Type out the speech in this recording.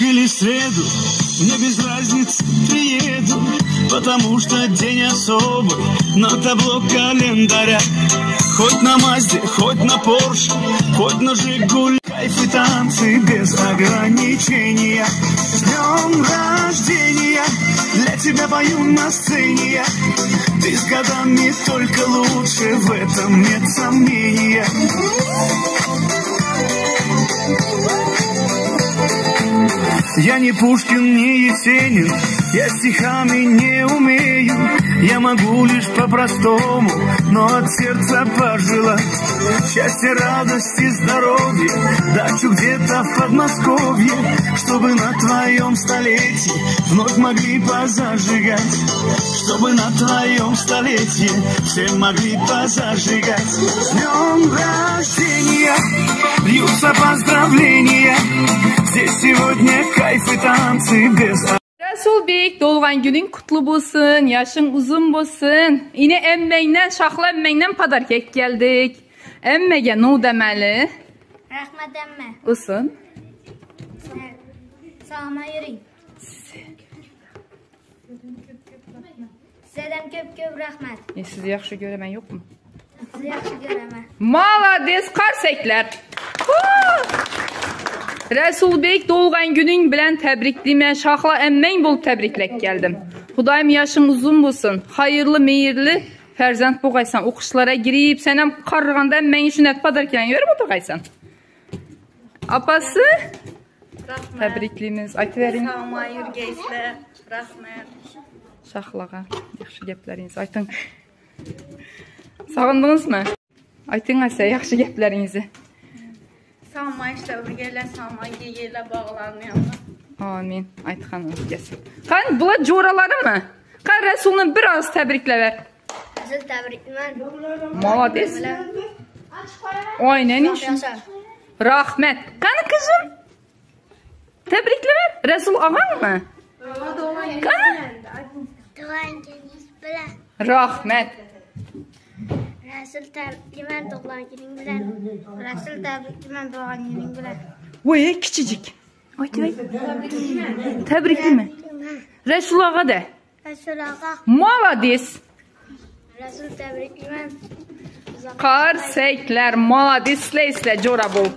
Вторник или среду, мне без разницы, приеду, потому что день особый на табло календаря. Хоть на Мазде, хоть на Порше, хоть на Жигуле. Кайф и танцы без ограничения. С днем рождения, для тебя пою на сцене я. Ты с годами только лучше, в этом нет сомнения. Я не Пушкин, не Есенин, я стихами не умею. Я могу лишь по-простому, но от сердца пожелать счастья, радости, здоровья, дачу где-то в Подмосковье, чтобы на твоем столетии вновь могли позажигать, чтобы на твоем столетии все могли позажигать. С днем рождения, льются поздравления, здесь сегодня кайф и танцы без... Resulbek, doğğan günün kutlu bolsun, yaşın uzun bolsun. Yine emməklə, Şahla emməklə padarkək gəldik. Emməgə nə deməli? Rəhmət əmmə. Olsun. Sağma yürüyün. Sizə köp-köp rəhmət. Sizi yaxşı görəmən yoxmu? Sizi yaxşı görəmən. Malades, qarsəklər. Resulbek, doğğan günün bilən təbrikliyim. Şahla əmməng olub təbriklək gəldim. Xudayım yaşın uzun olsun. Hayırlı, meyirli fərzənd boğaysan. Oxuşlara girib, sən həm qarğanda əmməng üçün ət padarkən görüb oturğaysan. Apası, təbrikliyimiz. Aytıverin. Sağma yürgeyslər. Rəhmət. Şahlağa, yaxşı gəplərinizi aytın. Sağındınız mı? Aytın Asiya, yaxşı gəplərinizi. Sağma işlə birgələr, sağma geyirlər bağlanmayalım. Amin. Aytxanım gəlsin. Xan, bunlar coraları mı? Xan, Rəsulunu biraz təbriklə ver. Rəsul təbrikləyəm. Malades. Aynen işin. Rahmet. Qani qızım? Təbriklə ver. Rəsul ağan mı? Qani? Doğan gününüz bilen. Rahmet. Rəsul təbrikləyəm doğan günün bilen. Rəsul təbrikləyəm doğan günün bilen. Vay kiçicik. Ay vay. Təbrikləyəm. Rəsul ağa da. Rəsul ağa. Malades. Rəsul təbrikləyəm. Qarsəklər, malades, islə cora bol.